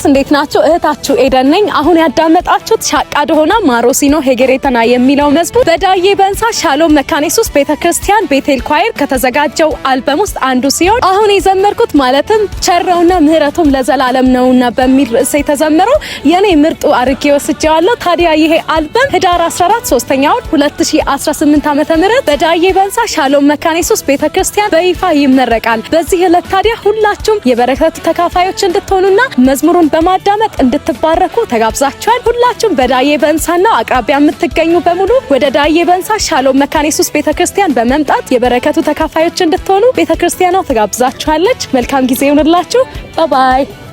እንዴት ናችሁ? እህታችሁ ኤደን ነኝ። አሁን ያዳመጣችሁት ሻቃ ደሆና ማሮሲኖ ሄጌሬተና የሚለው መዝሙር በዳዬ በንሳ ሻሎም መካነ ኢየሱስ ቤተክርስቲያን ቤቴል choir ከተዘጋጀው አልበም ውስጥ አንዱ ሲሆን አሁን የዘመርኩት ማለትም ቸር ነውና ምህረቱም ለዘላለም ነውና በሚል ርዕስ የተዘመረው የኔ ምርጡ አርጌ ወስጄዋለሁ። ታዲያ ይሄ አልበም ህዳር 14 ሶስተኛ ወር 2018 ዓመተ ምህረት በዳዬ በንሳ ሻሎም መካነ ኢየሱስ ቤተክርስቲያን በይፋ ይመረቃል። በዚህ ዕለት ታዲያ ሁላችሁም የበረከቱ ተካፋዮች እንድትሆኑና መዝሙሩን በማዳመጥ እንድትባረኩ ተጋብዛችኋል። ሁላችሁም በዳዬ በንሳና አቅራቢያ የምትገኙ በሙሉ ወደ ዳዬ በንሳ ሻሎም መካነ ኢየሱስ ቤተክርስቲያን በመምጣት የበረከቱ ተካፋዮች እንድትሆኑ ቤተክርስቲያኗ ተጋብዛችኋለች። መልካም ጊዜ ይሁንላችሁ። Bye bye.